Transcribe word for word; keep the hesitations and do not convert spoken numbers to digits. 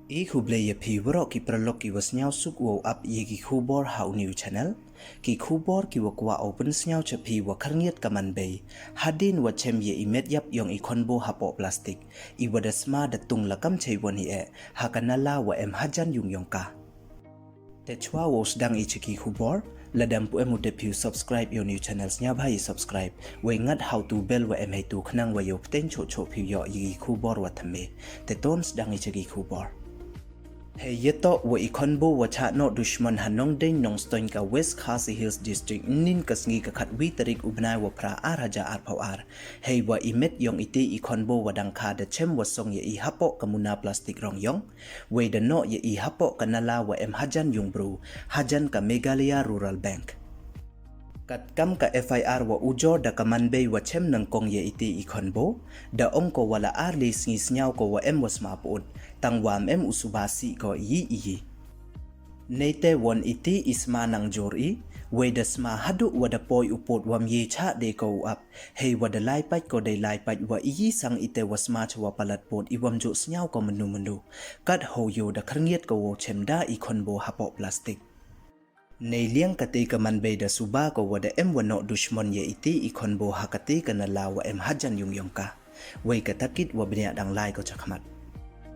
I khublei ya phi waroh ki paralok ki wa sniawsuk wow ap ya ki khubor ha u new channel. Ki khubor ki wa kwah u pynsniaw cha phi wa khyrngiat ka manbei hadien wa chem ya i met yap yong i khonbo hapoh plastik, i wa da sma da tung la kam chei wan hi e ha ka nala wa em hajan yung yong ka. Te chwa wow sdang i cha ki khubor, lada em pu em u dep phi u subscribe ya u new channel, sniawbha i subscribe, wei ngat ha u tu bell wa em hei tu khnang wa yow pteng choh choh phi u yoh ya ki khubor wa thymme. Te ton sdang i cha ki khubor. Hei yatoh wa i khonbo wa chah noh dushmon ha Nongdeng Nongstoiñ ka West Khasi Hills District ynnin ka sngi ka khatwi tarik u bnai wa phra ar hajar arphaw ar. Hei wa i met yong iti i khonbo wa dang kha da chem wa song ya i hapoh ka muna plastik rong yong, wei da noh ya i hapoh ka nala wa em hajan yung bru, hajan ka Meghalaya Rural Bank. Katkam ka F I R wa ujor da ka manbei wa chem nyngkong ya iti i khonbo, da ong ko wa la ar le sngi sniaw ko wa em wa sma pud, tang wa em em u suba sih ko iyi iyi. Neite won iti i sma nang jur i, wei da sma haduh wa da poi u pud wa ym ye chah de ko u ap, hei wa da lai pait ko dei lai pait wa iyi sang ite wa sma cha wa palat pud i wa ym juh sniaw ko mynnu mynnu. Kat ho yow da khyrngiat ko wow chem da i khonbo hapoh plastik. Nei liang kate ka manbei da suba ko wa da em wa noh dushmon ya iti i khonbo ha kate ka nala wa em hajan yung yong ka. Wei ka takit wa bniah dang lai ko chakhmat.